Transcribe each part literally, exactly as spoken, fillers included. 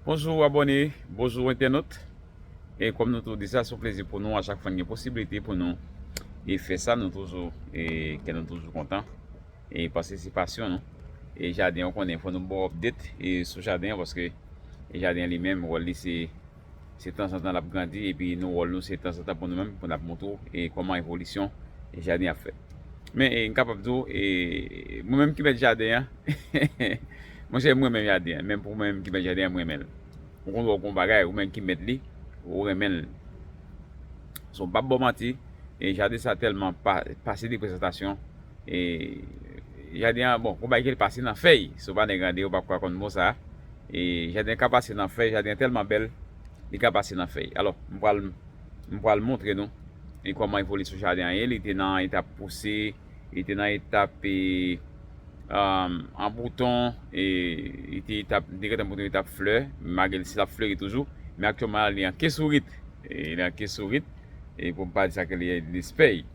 Bonjou abòne, bonjou entènot. E kòm nou toujou di sa, se yon plezi pou nou a chak fwa n gen posiblite pou nou e fè sa, nou toujou e kè nou toujou kontan. E paske se pasyon nou. E jaden an, ou konnen, fò nou ba w update e sou jaden an, paske e jaden an li menm, wòl li se, se tanzantan l ap grandi, epi nou, wòl nou se tanzantan pou nou menm, pou n ap montre w e kòman evolisyon e jaden ap fèt. Men e, m kapab di w, e mwen menm ki mèt jaden an, monchè, mwen menm jaden an, menm pou mwen menm ki mèt jaden an, mwen renmen l. Ou konn wè w gon bagay, ou menm ki mèt li, ou renmen l. So, m p ap ba w manti, e jaden sa tèlman pa, pase de prezantasyon, e jaden an, bon, gon bagay ke l pase nan fèy, si w pa nèg rande, ou p ap ka konn mo sa. E jaden ka pase nan fèy, jaden tèlman bèl, li ka pase nan fèy. Alò, m pral, m pral montre nou e kòman evolisyon jaden an ye. Li te nan etap pouse, li te nan etap e, um, an bouton, e li te etap, li te gentan montre etap flè, malgre si l ap fleri toujou, men aktyèlman la, li an kesourit. E li an kesourit, e pou m pa di sa ke li an espèy.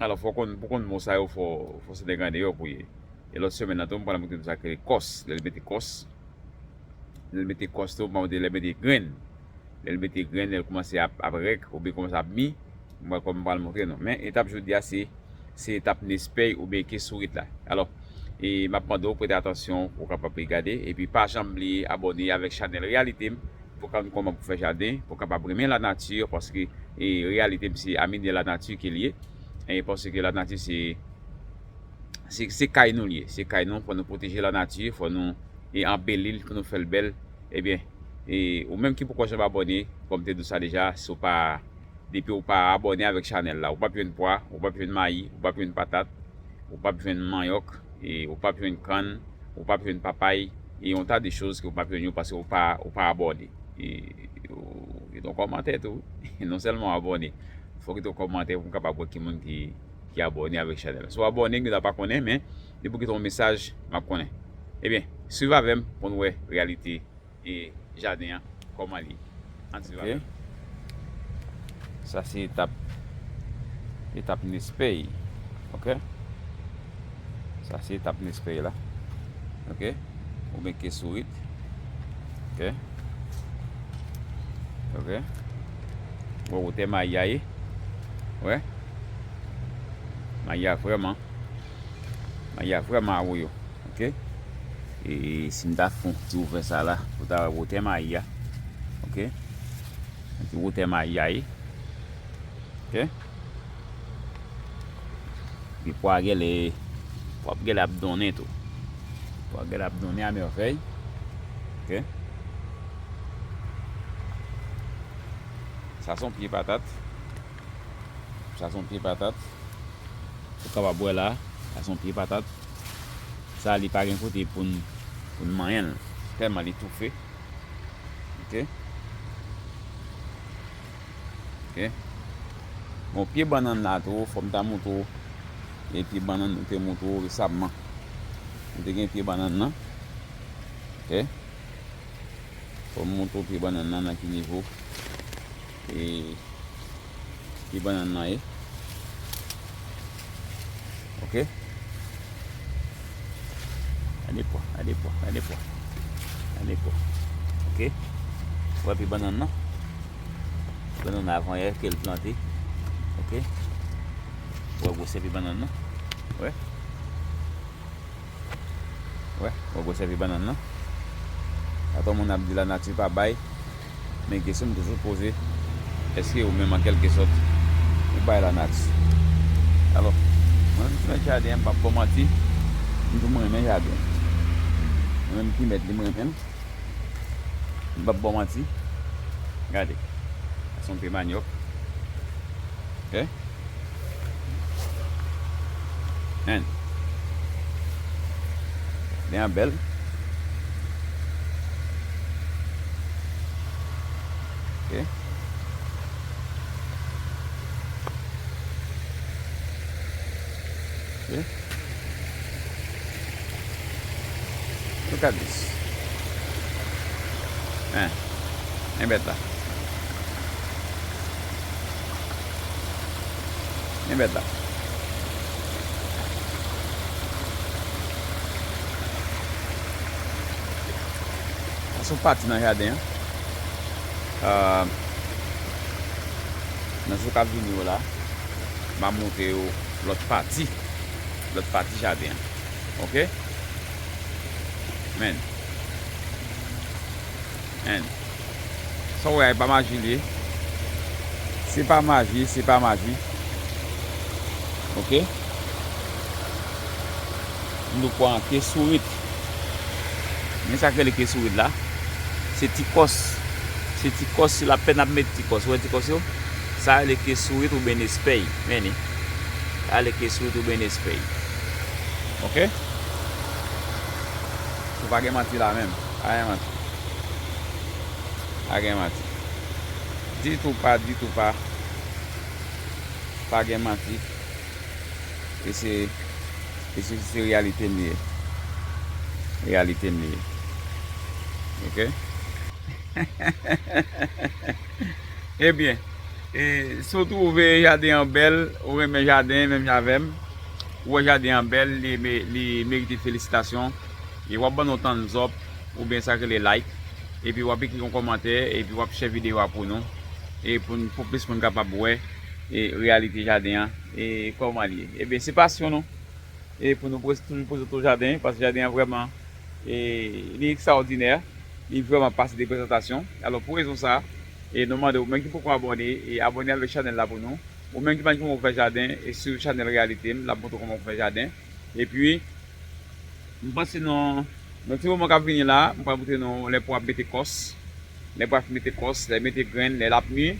Alò, fò konn, pou konn mo sa yo, fò, fò se nèg andeyò pou ye. E lòt semèn nan tou, m pral montre nou sa ke kòs, lè l mete kòs. Lè l mete kòs tou, m pral montre lè l mete grenn. Lè l mete grenn, lè l kòmanse ap, ap rèk, oubyen kòmanse ap mi, m pral, m pral montre nou. Men etap jodi a, se, se etap nespèy oubyen kesourit la. Alò, e m ap mande w prete atansyon pou w kapab gade, epi pa janm bliye abòne avèk chanèl Reyalite m, pou w konn kòman pou fè jaden, pou w kapab renmen lanati, paske e reyalite m se ami de lanati ke l ye. E paske lanati se, se, se kay nou l ye, se kay nou, fò nou pwoteje lanati, fò nou e anbeli l, fò nou fè l bèl. Ebyen, e ou menm ki poko janm abòne, kòm m te di w sa deja, si w pa, depi w pa abòne avèk chanèl la, ou p ap jwenn pwa, ou p ap jwenn mayi, ou p ap jwenn patat, ou p ap jwenn manyòk, e ou p ap jwenn kann, ou p ap jwenn papay, e yon ta de choz ke ou p ap jwenn yo paske ou pa, ou pa abòne. E, e, kite yon kòmantè tou. Non sèlman abòne, fò w kite yon kòmantè pou m kapab wè ki moun ki, ki abòne avèk chanèl la. Si w abòne, m gentan pa konnen, men depi w kite yon mesaj, m ap konnen. Ebyen, swiv avè m pou n wè reyalite e jaden an, kòman li ye. Ann swiv avè m. Sa se etap, etap nespèy. Oke? Sa se etap nespèy la. Oke? Oubyen kesourit. Oke? Oke? Wè wotè mayi a ye. Wè? Mayi a vrèman, mayi a vrèman awoyo. Oke? E si m ta fè yon ti ouvè sa la, pou w ta wè wotè mayi a. Oke? Yon ti wotè mayi a ye. Oke? Epi pwa a genlè, pwa ap genlè ap donnen tou. Pwa a genlè ap donnen a mèvèy. Oke? Sa se yon pye patat. Sa se yon pye patat. Ou kapab wè la, sa se yon pye patat. Sa, li pa gen kote pou n, pou n manyen l. Tèlman li toufe. Oke? Oke? Bon, pye bannann la tou, fò m ta montre w. E pye bannann nou te montre w resapman. Nou te gen pye bannann nan. Oke? Fò m montre w pye bannann nan, nan ki nivo e pye bannann nan ye. Oke? Gade pwa, gade pwa, gade pwa. Gade pwa. Oke? Ou wè pye bannann nan? Bannann nan avan yè ke l plante. Oke? Ou wè gwosè pye bannann nan? Ou wè? Wè, ou wè gwosè pye bannann nan. Atò, moun ap di lanati pa bay, men kesyon m toujou poze, èske ou menm an kèlke sòt, ou bay lanati? Alò, mwen menm ki mèt jaden an, m p ap ba w manti, m di w mwen renmen jaden. Mwen menm ki mèt li, mwen renmen l. M p ap ba w manti. Gade. Sa se yon pye manyòk. Oke? Hen. Li an bèl. Oke? Oke? Look at this. Hein. Men bèt la. Men bèt la. Sa Yon pati nan jaden an. Euh, nan jou k ap vini yo la, m a montre yo lòt pati, lòt pati jaden an. Oke? Men. Men. Sa w wè a, e pa maji li ye. Se pa maji, se pa maji. Oke? Nou pran kesourit. Men sa k rele kesourit la. Se ti kòs. Se ti kòs, se lapèn ap met ti kòs. Ou wè ti kòs yo? Sa rele kesourit oubyen nespèy. Men li. Sa rele kesourit oubyen nespèy. Oke? Ou pa gen manti la menm. Pa gen manti. Pa gen manti. Ditou pa, ditou pa. Pa gen manti. E se, e se, se reyalite m li ye. Reyalite m li ye. Oke? Ebyen, e, si w twouve jaden an bèl, ou renmen jaden menm jan avè m, ou wè jaden an bèl, li, me- li merite felisitasyon, e w ap ban nou thumbs up, oubyen sa k rele like, epi w ap ekri yon kòmantè, epi w ap share videyo a pou nou, e pou n- pou plis moun kapab wè, e reyalite jaden an, e kòman li ye. Ebyen, se pasyon nou, e pou nou prez- toujou prezante w jaden, paske jaden an vrèman, e li ekstraòdinè, li vrèman pase de prezantasyon. Alò, pou rezon sa a, e nou mande w menm ki poko abòne, e abòne avèk chanèl la pou nou. Ou menm ki pa konn kòman w fè jaden, e swiv chanèl Reyalite m, l ap montre w kòman w fè jaden. Epi, m panse nan, nan ti moman k ap vini la, m pral montre nou lè pou w ap mete kòs. Lè pou w ap mete kòs, lè mete grenn, lè l ap mi.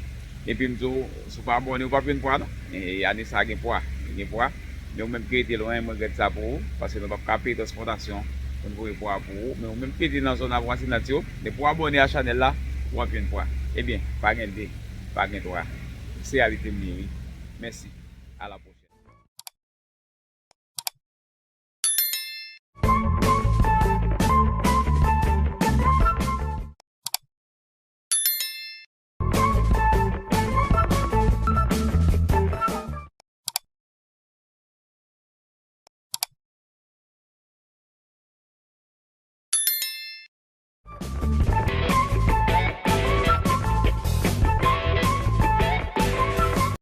Epi m di w, si w pa abòne, ou p ap jwenn pwa non. E ane sa a gen pwa, gen pwa. Men ou menm ki rete lwen, mwen regrèt sa pou ou, paske nou p ap ka peye transpòtasyon pou n voye pwa pou ou. Men ou menm ki rete nan zòn avwazinant yo, lè pou w abòne a chanèl la, w ap jwenn pwa. Ebyen, pa gen de, pa gen twa. Se reyalite m ye, wi. Mèsi. A la pwòchèn.